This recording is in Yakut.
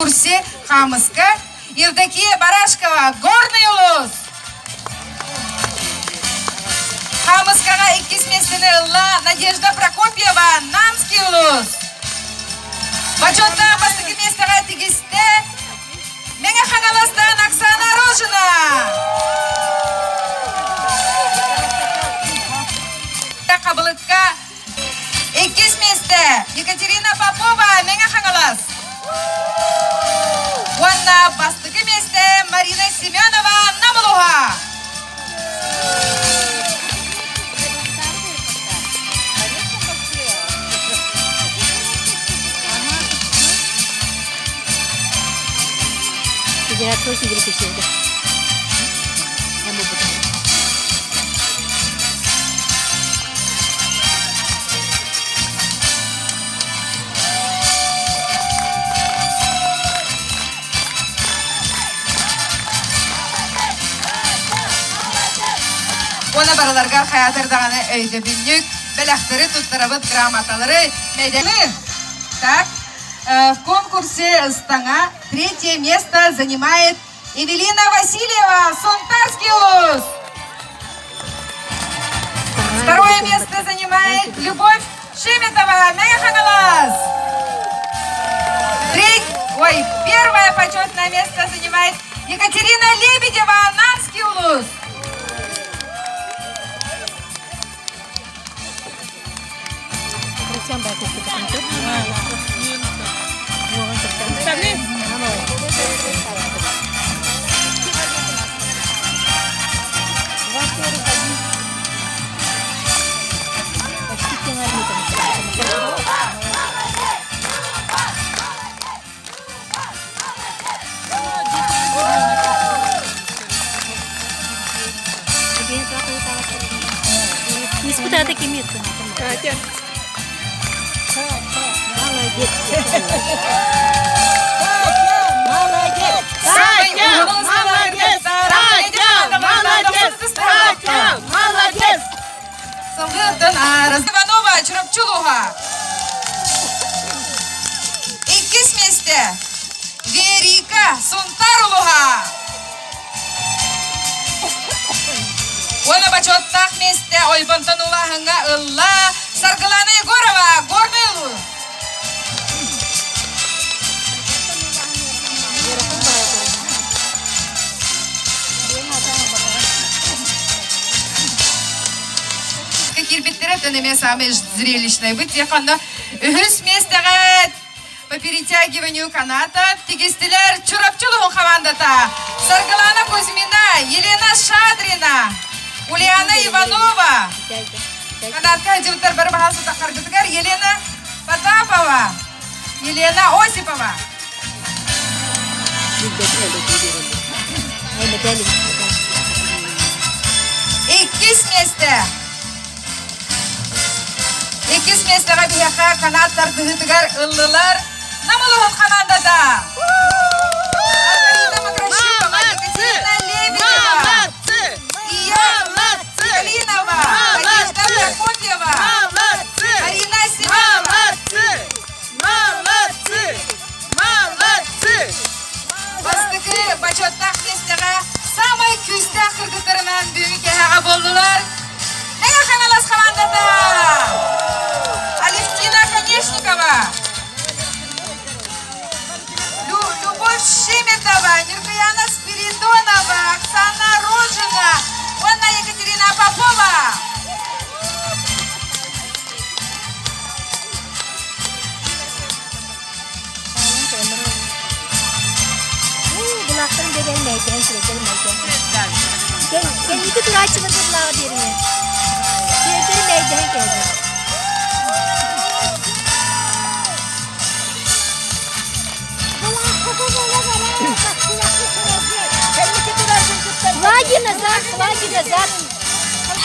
Курсе Хамыска Евдокия Барашкова, Горный улус! Хамыскаҕа иккис миэстэни ылла Надежда Прокопьева, Намский улус! Бочуоттаах бастакы миэстэҕэ тигистэ Мэҥэ Хаҥаластан Оксана Рожина! Хабылыкка Иккис миэстэ Екатерина Попова, Мэҥэ Хаҥалас. Уонна бастакы миэстэ Марина Семенова, Намылуха. Уонна барыларгар хайаатар даҕаны өйдөбүнньүк бэлэхтэри туттарабыт грамоталары медали. Так, в конкурсе «Ыстаҥа» третье место занимает Эвелина Васильева, Сунтарский улус. Второе место занимает Любовь Шеметова, Мэҥэ Треть, ой, первое почетное место занимает Екатерина Лебедева, Намский улус. Испытаты кимит? Катя. Молодец. Молодец. Катя, молодец! Катя, молодец! Катя, молодец! Сылгыттан Иванова Чурапчылуга. Иккис миэстэ Верика Сунтар улуһа. Уонна бочуоттаах миэстэ Ойбонтон улааһыҥҥа ылла Саргылана Егорова, Горный улуус. Киирбиттэрэ тэн эмиэ самый зрелищный быт тиэханна үһүс миэстэҕэ по перетягиванию каната тигистилэр Чурапчы улуһун командата Саргылана Кузьмина, Елена Шадрина, Ульяна Иванова. Канатка дьыбыттар бары баһан сутаххаргытыгар Елена Потапова, Елена Осипова. Иккис миэстэ. Иккис миэстэҕэ биһиэхэ канат тардыһыытыгар ыллылар Нам улуһун хамаандата. Маргарита Макрощупова, Екатерина Лебедева, Молодцы! Ия Молодцы! Калинова, Надежда Прокопьева, Молодцы! Марина Семенова. Молодцы! Молодцы! Молодцы! Бастакы бочуоттаах миэстэҕэ саамай күүстээх кыргыттарынан бүгүн кэһэҕэ буоллулар. Мэҥэ Хаҥалас хамаандата! Алевтина Конечникова, Любовь Шеметова, Нюргуяна Спиридонова, Оксана Рожина уонна Екатерина Попова. Былаахтарын бэрэн мэйдээн сүрэдэр мэйдээн. Кэнники турааччыларга былааҕы биэриҥэ. Сүрэдэр мэйдээн кэллэ. Флаги назад, флаги назад.